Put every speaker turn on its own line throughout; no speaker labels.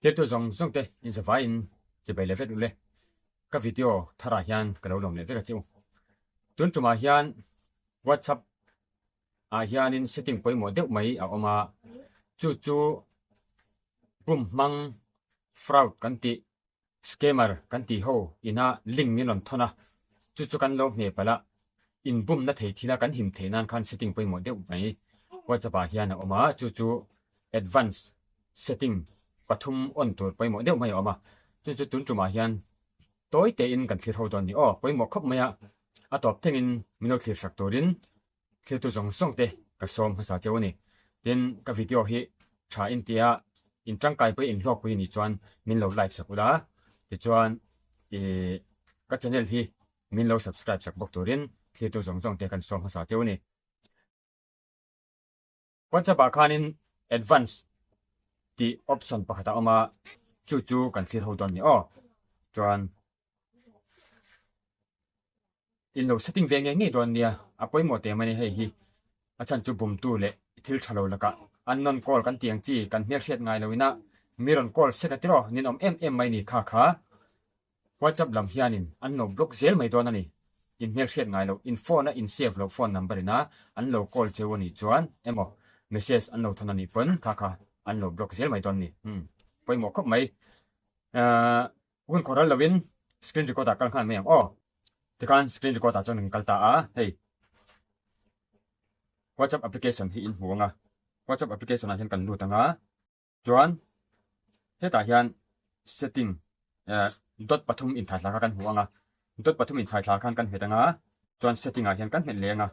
Thiltu zawng zawng te in zavaiin chibai leh vek ule. Ka video tharah hian ka lo lawm leh vek a che u. Tun tumah hian WhatsApp ah hianin setting pawimawh deuh mai a awm a, chu chu bum hmang fraud kan tih Scammer kan tih ho ina link min rawn thawn a, chu chu kan lo hne palh a, inbumna thei thila kan him theih nan khan setting pawimawh deuh mai WhatsApp ah hian a awm a, chu chu advance setting pathum on tur pawimawh deuh mai a awm a, chu chu tun tumah hian tawi tein kan thlir ho dawn ni aw, pawimawh khawp mai a, a tawp thlengin min lo thlir sak turin Thiltu zawng zawng te ka sawm hmasa cheu a ni. Tin, ka video hi tha in tia in tangkai pui in hlawk pui nih chuan min lo like sak ula, tichuan ih ka channel hi min lo subscribe sak bawk turin thiltu zawng zawng te kan sawm hmasa cheu a ni. WhatsApp ah khanin advance tih option pakhat a awm a, chu chu kan thlir ho dawn ni aw. Chuan. In lo setting ve ngei ngei dawn nia, a pawimawh teh mai a ni hei hi. A chhan chu bumtu leh thil tha lo lakah unknown call kan tih ang chi kan hmelhriat ngai lo ina mi rawn call sek a tiraw nin awm em em mai ni kha kha WhatsApp lam hianin an lo block zel mai dawn a ni. In hmelhriat ngai loh, in phone a in save loh phone number ina an lo call cheu a nih chuan emaw message an lo thawn a nih pawn kha kha an lo block zel mai dawn a ni. Umm pawimawh khawp mai. Hun khawh ral lovin screen record ah kal nghal mai ang aw. Tikhan screen record ah chuan kan kal ta a, hei WhatsApp application hi in hmu ang a, WhatsApp application ah hian kan lut ang a, chuan hetah hian setting eh dot pathum inthaithla kha kan hmu ang a, dot pathum inthaithla khan kan hmet ang a, chuan setting ah hian kan hmet leh ang a,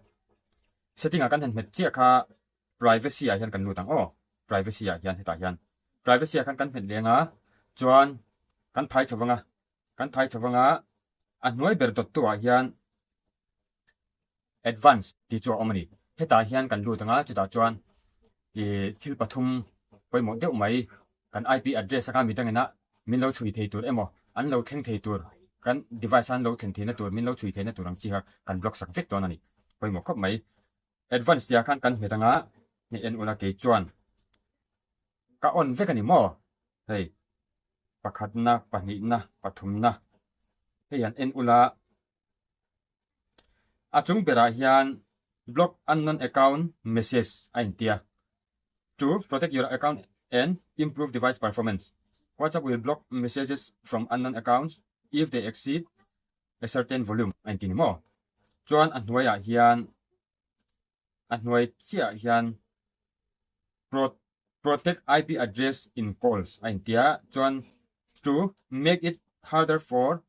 setting ah kan han hmet chiah kha Privacy ah hian kan lut ang aw, privacy ah hian hetah hian privacy ah khan kan hmet leng a, chuan kan thai chho vang a, kan thai chho vang a, a hnuai ber dawt tu ah hian advance tih chu a awm a ni, hetah hian kan lut ang a, chutah chuan ih thil pathum pawimawh deuh mai kan IP address a kha midangin a min lo chhui thei tur emaw an lo thleng thei tur kan device a an lo thlen theihna tur min lo chhui theihna tur ang chi kha kan block sak vek dawn a ni, pawimawh khawp mai. Advance tia khan kan hmet anga hei en ula kei chuan ka on vek a ni maw hei pakhatna pahnihna pathumna hei han en ula a chung berah hian block unknown account message a intia to protect your account and improve device performance WhatsApp will block messages from unknown accounts if they exceed a certain volume a inti ni maw? Chuan a hnuaiah hian a hnuai chiahah hian protect IP address in calls a inti a, chuan to make it harder for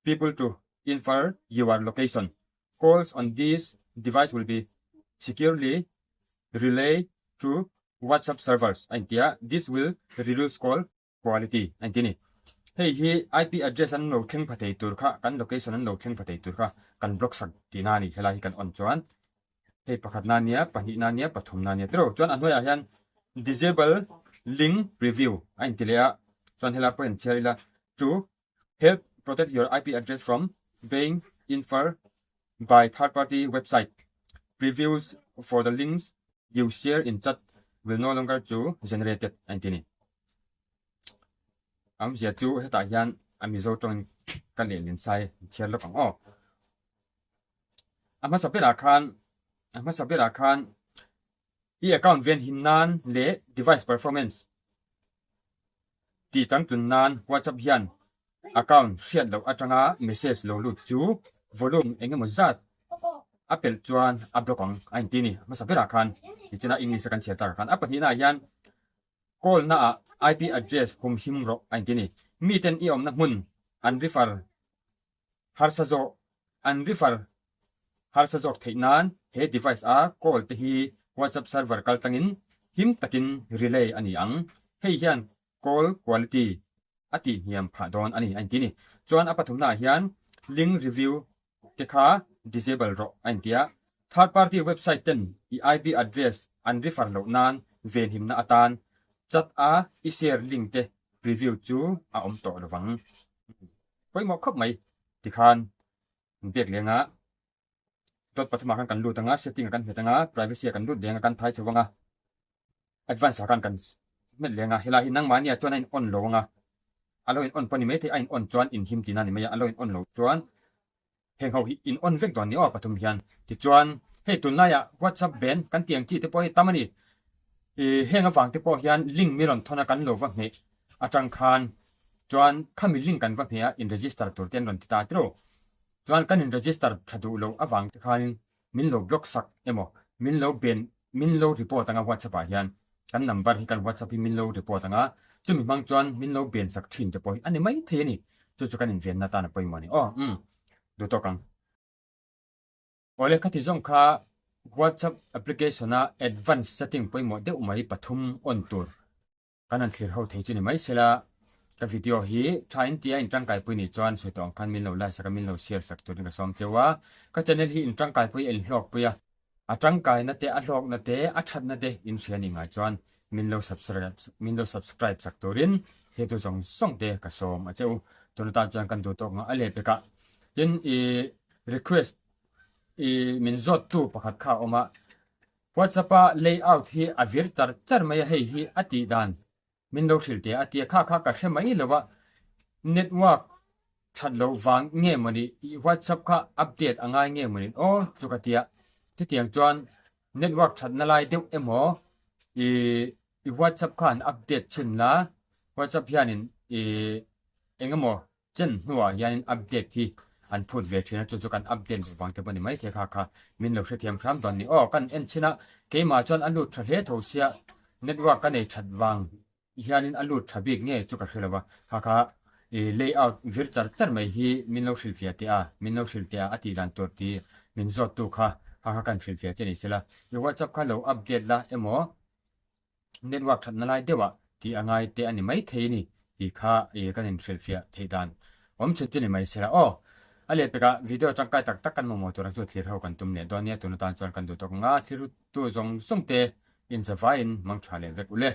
people to infer your location, calls on this device will be securely relayed to WhatsApp servers a inti a, this will reduce call Quality a inti a ni. Hei hi IP address an lo thleng pha thei tur kha, kan location an lo thleng pha thei tur kha kan block sak tihna a ni. Helai hi kan on chuan hei pakhatna a nia, pahnihna a nia, pathumna a nia tiraw. Chuan a hnuaiah hian disable link preview a inti leh a, chuan helai pawh hian chhiar ila to help protect your IP address from being infer by third party website previews for the links you share in chat will no longer to generated a inti a ni. Awmzia chu hetah hian a Mizo tawngin ka lehlin sai chhiar lawk ang aw. A hmasa berah khan a hmasa berah khan i account ven him nan leh device performance tih changtlun nan WhatsApp hian account hriat loh atanga message lo lut chu volume eng emaw zat a pelh chuan a block ang a inti a ni. A hmasa berah khan tichina English a kan chhiar takah khan a pahnihnaah hian Call na ah IP address hum him rawh a inti a ni. Miten i awmna hmun an refer harsa zawk an refer harsa zawk theih nan he device a call te hi WhatsApp server kal tlangin him takin relay a ni ang. Hei hian call quality a tih hniam phah dawn a ni a inti a ni. Chuan a pathumna ah hian link review te kha disable rawh a inti a, third party website ten i IP address an refer loh nan venhimna atan chat a i share link te preview chu a awm tawh lovang. Pawimawh khawp mai tikhan biak leng a dot pathumah khan kan lut anga setting ah kan hmet anga privacy ah kan lut leng a kan thai chho anga advance ah khan kan. hmet leng a, helai hi nangmahnia chuan a in on lo anga, a lo in on pawh ni maithei, a in on chuan in him tihna a ni mai a, a lo in on loh chuan heng ho hi in on vek dawn ni aw pathum hian. Tichuan hei tunlaiah WhatsApp ben kan tih ang chi te pawh hi tam a ni. Ih heng avang te pawh hian link mi rawn thawn a kan lo va hmeh atang khan chuan khami link kan va hmeh a in register tur te an rawn ti ta tiro. Chuan kan in register tha duh loh avang te khanin min lo block sak emaw min lo ben min lo report anga WhatsApp ah hian kan number hi kan WhatsApp hi min lo report anga chumi hmang chuan min lo ben sak thin te pawh hi a ni mai thei a ni. Chu chu kan invenna tan a pawimawh a ni. Aw umm duh tawk ang. Awle khati zawng kha WhatsApp application a advance setting pawimawh deuh mai pathum on tur Kan han thlir ho thei chu ni mai sela, ka video hi tha in tia in tangkaipui nih chuan sawi tawh ang khan min lo like sak a, min lo share sak turin ka sawm cheu a. Ka channel hi in tangkaipui a in hlawkpui a, a tangkaina te, a hlawkna te, a thatna te in hria nih ngai chuan min lo subscribe min lo subscribe sak turin thliatu zawng zawng te ka sawm a che u. Tun atan chuan kan duh tawk ngah a leh pekah tin i request i min zawttu pakhat kha a awm a, WhatsApp a layout hi a vir char char mai a hei hi a tih dan min lo hrilh teh a tia kha kha ka hre mai lo a network that loh vang nge mawni i WhatsApp kha update a ngai nge mawni aw chu ka tia chutiang chuan network that na lai deuh emaw i i WhatsApp khan update chhin la WhatsApp hianin i engemaw Chen hnuah hianin update hi an phut ve thin a, chu chu kan update loh vang te pawh ni mai thei kha kha min lo hrethiam hram dawn ni. Aw kan en chhin a, keimah chuan a lut tha hle tho sia, network ka nei that vang hianin a lut tha bik nge chu ka hre lo va, kha kha i layout vir char char mai hi min lo hrilhfiah teh a, min lo hrilh teh a a tih dan tur ti min zawt tu kha kha kha kan hrilhfiah che ni sela, i whatsapp kha lo update la emaw. Network thatna lai deuhah tih a ngai te a ni mai thei a ni tih kha ih kan inhrilhfiah theih dan awm chhun chu ni mai sela aw. A lehpekah video tangkai tak tak kan mamawh tur ang chu thlir ho kan tum leh dawn nia tun atan chuan kan duh tawk anga thlir tu zawng zawng te inzavaiin mang tha leh vek u le.